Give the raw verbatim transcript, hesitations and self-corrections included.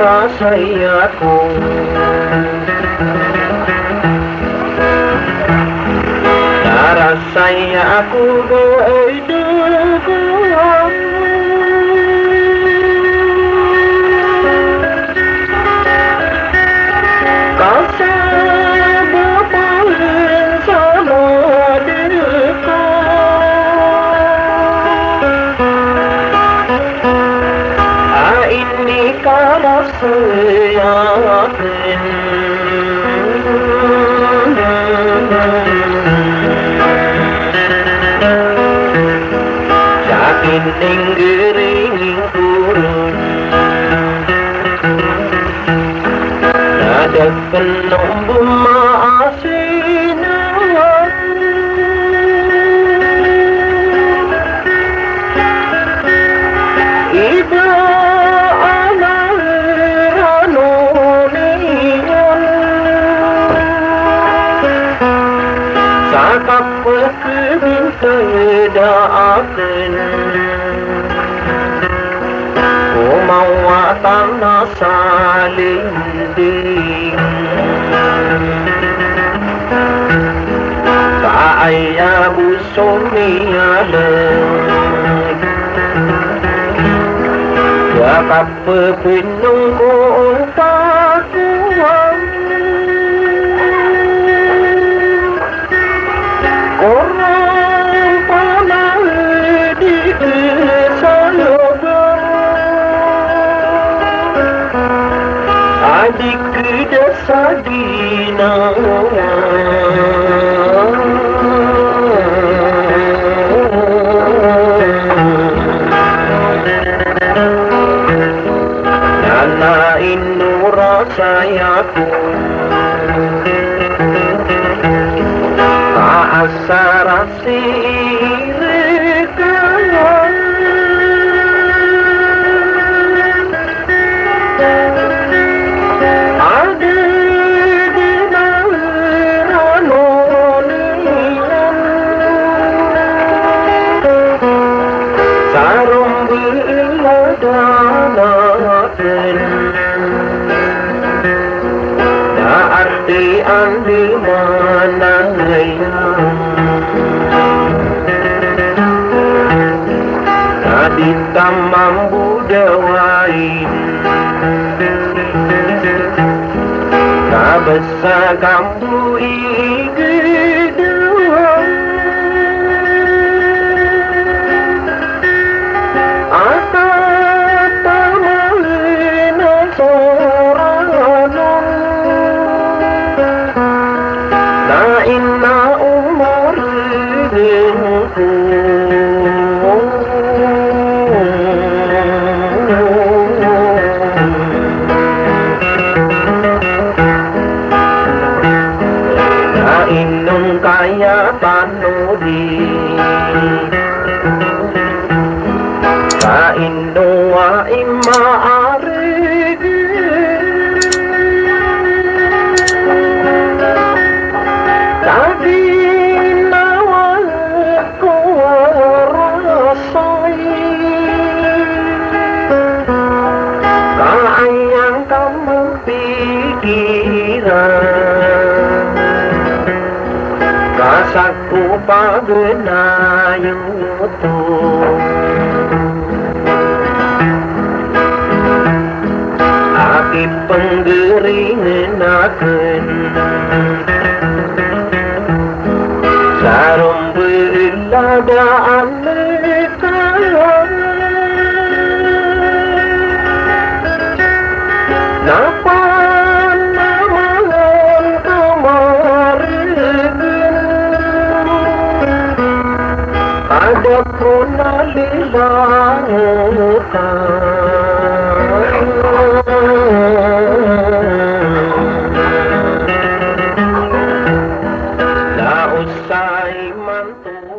Rasay ako, na rasay ako ba ay dagam. Ka sabap a insan a deka a inikarasay akn sa kininggiring ko ron. Na da pn omboma a sinan i ba a naranon iyan sa kapkbintad akn. Ko mawatan a salinding sa aya bo so miyalag, ka kapepinong ko onta ko Koron panay di kesalaba, a di keda sa ginawa. Nana ino rasay ako, ka asar a sii reka a di di na ranon iyan sa rombo a lada na Na arti andi manaya na di ta mambo dawai, na basa kambo igdam. Aka taman a sorang anon na ina o margen ko. Na ino kaya tano di, ka ino a imaarg, ka ginawa ko a rasay, ka aya ngka pikiran, ka sako paganay oto a kipenggaringen aken sa rombo a lada a Na panamangan ka maregen, adap ko na lilangotan. Na osay manto